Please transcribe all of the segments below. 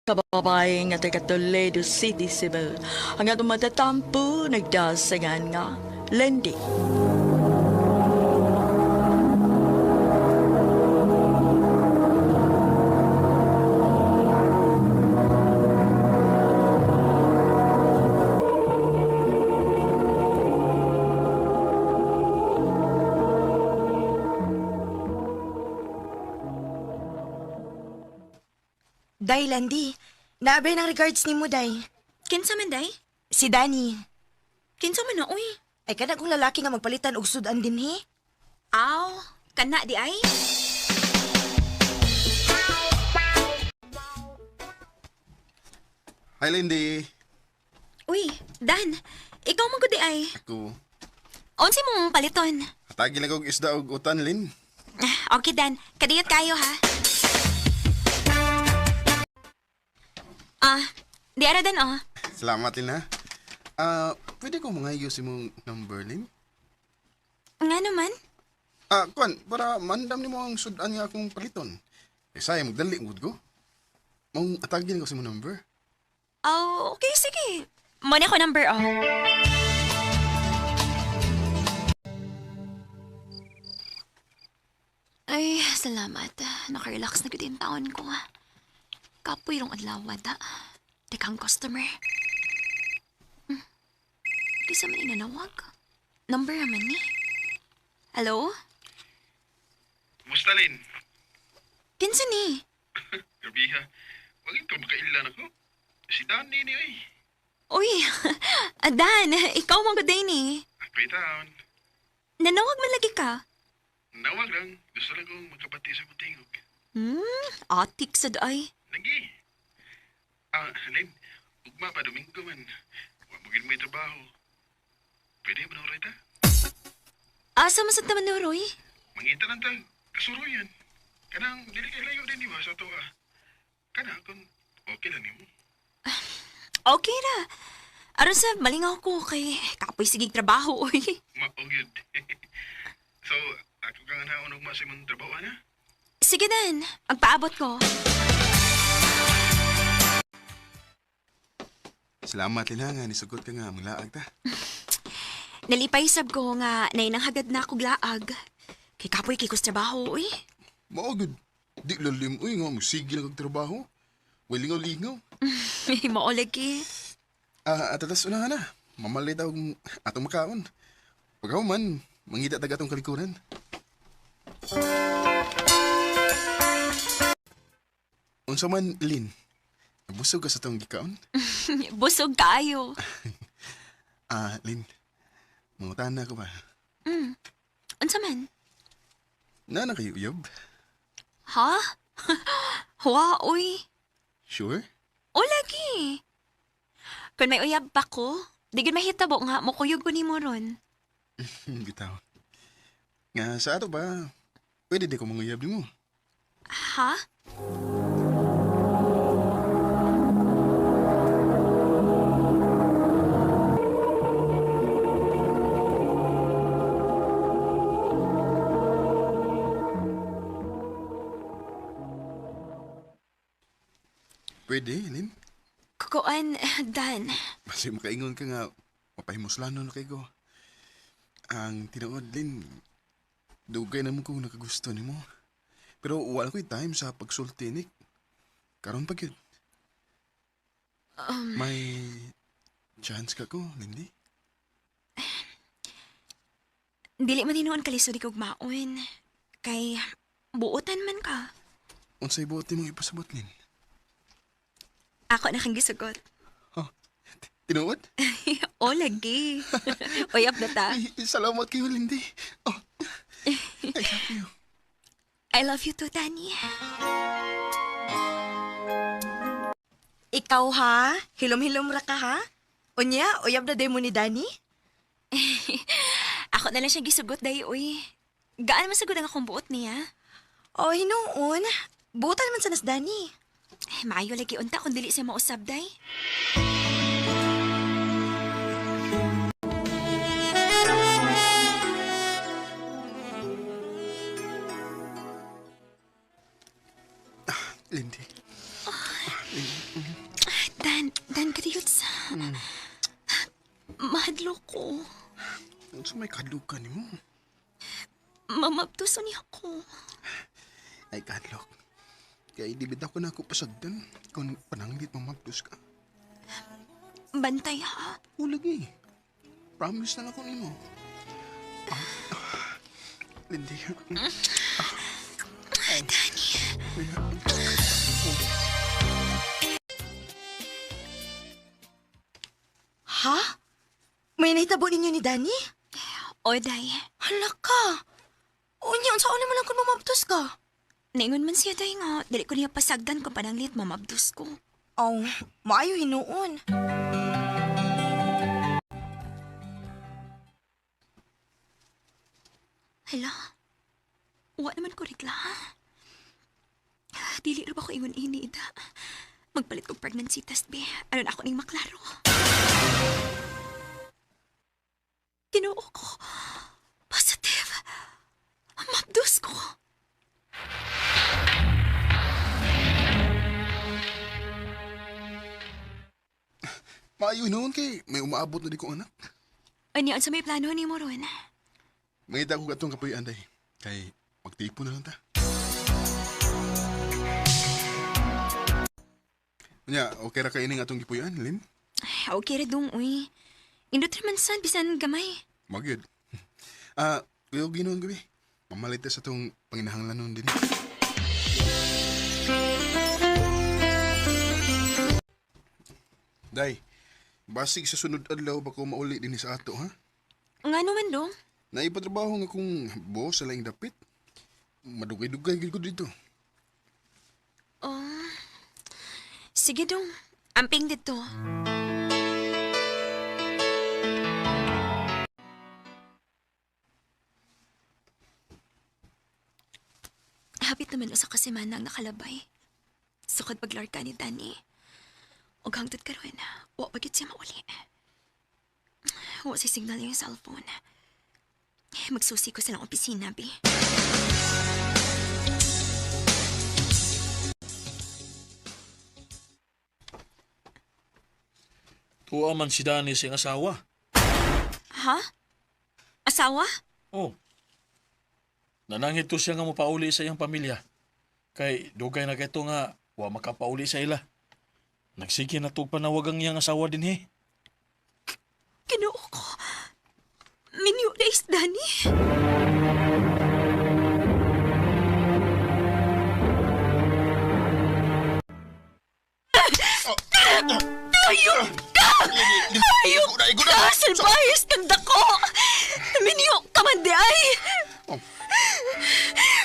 Kababae nga taga Toledo City, Cebu. Ang atong matatampo nagdasangan nga Lindy. Day, Landy. Naabay ng regards ni mo, Day. Kinsa man day? Si Danny. Kinsa man na uy? Ay, kana kong lalaki nga magpalitan og sudan din, he? Aw, kana di ay. Hi, Lindy. Uy, Dan, ikaw man gud di ay. Ako. Unsa mong paliton? Hatagi lang kog isda og utan, Lin. Ah, okay Dan, kadiyot kayo ha. Ah, di ara Dan oh. Salamat, Lin, ha. Ah, pwede ko mga use imong number, Lin? Nga naman. Ah, kuan, para mandam nimo ang sudan nga akong paliton. Eh, sayang, magdali gud ko. Mong atagi lang ko sa imong number. Oh, okay, sige. Mo na ko number oh. Ay, salamat. Nakarelax na gud yung taon ko. Kapoy rong adlaw da. Tekang customer. Hmm. Kisa man inanawag. Number naman ni. Hello? Musta, Lin? Kinsa ni? Gabi ha. Wag ka makailan ako. Si Danny ni oy. Uy, Adan, ikaw man gud ni. Pitaon. Nanawag man lagi ka. Nawag lang. Gusto lang kong magkabati sa imong tingog. Hmm, atik sad ay. Lagi. Ah, Lin, ugma pa Domingo man. Wa mo gid may trabaho. Pwede ba na ta? Asa man sad taman ni Roy? Mangita lang tag kasuruyan. Kanang dili kay layo din di ba sa ato ah. Kana kung okay lang nimo. Okay ra. Aron sa malingaw ko kay kapoy sigig trabaho oy. Mao gyud. So, ako kang anaon ugma sa imong trabaho ana. Sige Dan, magpaabot ko. Salamat lina nga nisugot ka nga manglaag ta. Nalipay sab ko nga nainang hagad na akong laag. Kay kapoy kay kus trabaho oy. Mao gyud. Di lalim uy nga musige lang kag trabaho. Way lingaw-lingaw. Mao lagi. Ah, atatas una na. Mamalit og atong makaon. Pagkahuman, mangita tag atong kalikuran. Unsa man, Lin? Nabusog ka sa atong gikaon? Busog kaayo. Ah, Lin. Mangutana ko ba? Unsa man? Nana kayo uyab? Ha? Wa oy. Sure? O lagi. Kun may uyab pa ko, di gyud mahitabo nga mokuyog ko nimo ron. Bitaw. Nga sa ato ba, pwede di ko manguyab nimo. Ha? Pwede, Lin. Kukuan, Dan. Basta makaingon ka nga, mapahimuslanon na kay ko. Ang tinuod, Lin, dugay na mo kung nakagusto nimo. Pero wala ko'y time sa pagsulti, Nick. Karon pa gyud. May chance ka ko, Lindy? Dili man hinuon kalisod ikaw maon. Kay buotan man ka. Unsay buot nimong ipasabot, Lin? Ako na kang gisugot. Oh, tinuod? O lagi. Uyab na ta. Ay, salamat kayo, Lindy. Oh, I love you. I love you too, Danny. Ikaw, ha? Hilom-hilom ra ka, ha? Unya, uyab na day mo ni Danny? Ako na lang siya gisugot day, uy. Gaan man sagod ang akong buot niya. Oh, hinuon. Butan man sa nas Danny. Eh, maayo lagi unta kung dili siya mausab day. Lindy. Ah, Lindy. Dan, kadiyot sa... Mahadlo ko. Unsa may kadlukan nimo? Mamabtuso niya ako. Ay kadlok. Kay di bitaw ko na ako pasagdan kung pananglit mamabdos ka. Bantay ha. Ulagi. Promise na lang ako nimo. Lindy. Danny. Ha? May nahitabo ninyo ni Danny? O, day. Hala ka! Unya, unsa naman lang kung mamabdos ka? Naingon man siya, day nga. Dili ko niya pasagdan kung pananglit mamabdos ko. Oh, maayo hinuon. Hala. Wa naman ko regla. Dili ra ba ko ingon ini, ida. Magpalit kog pregnancy test, be. Ano na ako ning maklaro. Ginoo ko. Positive. Mabdos ko. Maayo noon kay may umaabot na di ko anak. Ano sa may plano ni mo ron? Mangita ko katong kapuy anday. Kay magtipo na lang ta. Nya, okay ra kay ining atong gipuy-an, Lin? Ay, okay ra dong, uy. Indot ra man sad bisan gamay. Magyud. Kuya ginoon gabi. Pamalit ta sa atong panginahanglan nun din. Day, basig sa sunod adlaw ba ko mauli din sa ato, ha? Ngano man dong? Naipatrabaho nga kong boss sa laing dapit. Madugay-dugay gid ko dito. Oh. Sige dong. Amping dito. Hapit naman usa ka semana ang nakalabay. Sukad paglarga ni Danny. Og hangtod karon, wa pa gyud siya mauli. Wa si signal yung cellphone. Magsusi ko sa lang opisina, bi. Tuwa man si Danny siyang asawa. Ha? Asawa? Oh. Nanangit to siya nga mopauli sa iyang pamilya. Kay dugay na kay nga wa makapauli sa ila. Nagsige na tug panawag ang iyang asawa dinhi. Ginoo ko. Minyo na is Danny. Ayok ka! Ayok ka! Salbayas kang dako! Minyo ka man di ay! Oh.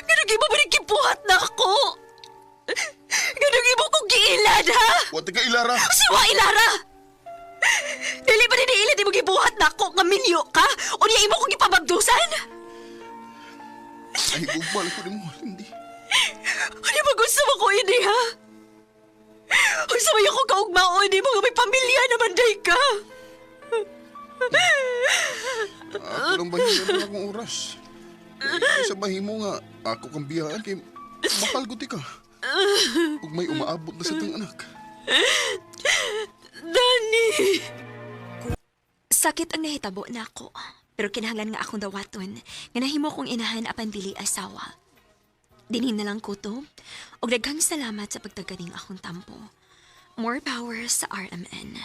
Ganun mo ba gibuhat na ako? Ganun mo kong giilad, ha? Wa ta ka ilara. Siwa ilara! Dili ba din ilad mo gibuhat na ako nga minyo ka? O niya imo kong gipabagdusan? Ay, gugmal ko nimo, Lindy. Ano ba gusto mo ko ini, ha? Unsa may ako kaugmaon ni mga may pamilya naman day ka. Ako lang bahin na akong oras. Kay sa bahimo nga, ako kang biyaan kay mahal ko ti ka. Ug may umaabot na sa tang anak. Danny! Sakit ang nahitabo na ako. Pero kinahanglan nga akong dawaton nga nahimo kong inahan apan dili asawa. Dinhin na lang ko to. Og daghang salamat sa pagtaganing akong tampo. More power sa RMN.